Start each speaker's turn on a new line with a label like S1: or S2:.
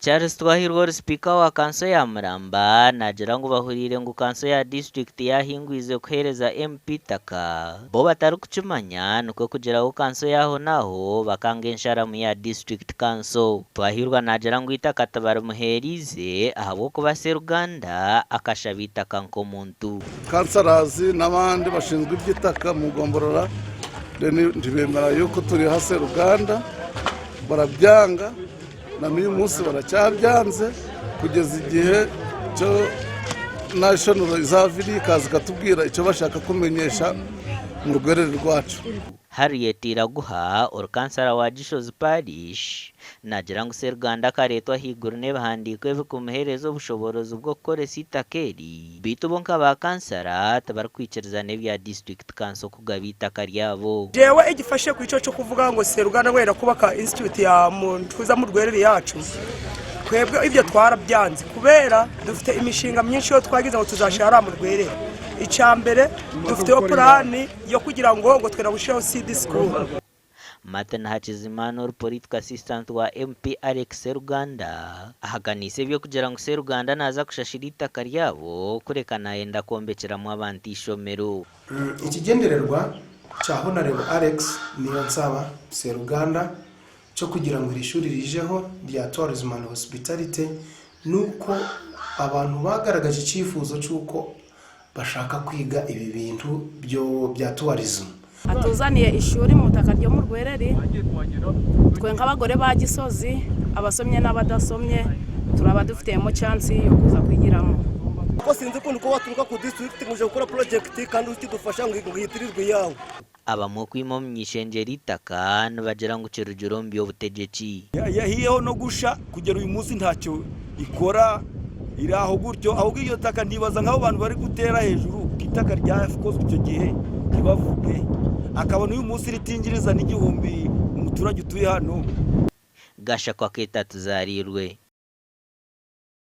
S1: Charles Twahirwa ori sipiika wa kanso ya Muramba naagira ngu bahuriire ngu kanso ya disiturikiti yaahingwize kuheereza MP eitaka bo batarikukimanya nikwo kugira ngu kanso y'aho n'aho bakanga ensharamu ya disiturikiti kanso. Twahirwa naagira ngu eitaka tibarimuheeriize ahabw'okuba Seruganda akashaba eitaka nk'omuntu.
S2: Kansarazi n'abandi bashinzwe iby'itaka mu gomborora then ntibemera yuko turiha Seruganda barabyanga na n'uyu munsi baracyabyanze kugeza igihe cyo national izava iri ikaza ikatubwira icyo bashaka kumenyesha mu rwerere rwacu.
S1: Harriet Iraguha ori kansara wa Gishozi Parish naagira ngu Seruganda akareetwa ahaiguru n'ebihandiiko ebirikumuheereza obushoboorozi bw'okukoresa eitaka eri beitu bo nka ba kansara tibarikwikiriza n'ebya disiturikiti kanso kugaba eitaka ryabo.
S3: Jewe egifashe ku ico c'okuvuga ngo Seruganda ngo yenda kubaka institute ya muntuza mu rwerere yacu, twebwe ibyo twarabyanze kubera dufite imishinga myinshi yo twagize ngo tuzashira hariya mu rwerere. Icya mbere dufiteho purani yo kugira ngo ngo twenda gushyiraho seed school.
S1: Martin Hakizimana ori Political Assistant wa MP Alex Seruganda ahakanise eby'okugira ngu Seruganda naaza kushashira eitaka ryabo kureka nayenda kwombekyeramu abantu eishomero.
S4: Ekigyendererwa kya Honarebo Alex Niyonsaba Seruganda ky'okugira ngu eri ishuri riijeho rya Tourism and Hospitality n'uko abantu baagaragaje ekiifuuzo ky'uko bashaka kwiga ibi bintu bya tourism.
S5: Atuzaniye ishuri mu butaka ryo mu Rwereri, twe nk'abagore ba Gisozi abasomye n'abadasomye turaba dufitemo chance yo kuza kwigiramo.
S6: Kuko sinzi ukuntu ko waturuka ku district ngo uje gukora project kandi ukidufasha ngo yitirirwe iyawe.
S1: Abamwe okwima omu nyishengyero eitaka nibagira ngu kirugire omu by'obutegyeki.
S7: Yahiyeho no gusha kugera uyu munsi ntacyo ikora iri aho gutyo, ahubwo iryo taka ndibaza nk'abo bantu bari gutera hejuru ko itaka ryakozwe icyo gihe ntibavuge, akaba n'uyu munsi ritingiriza n'igihumbi umuturage utuye hano.
S1: Gashakwa Keita Tuzarirwe.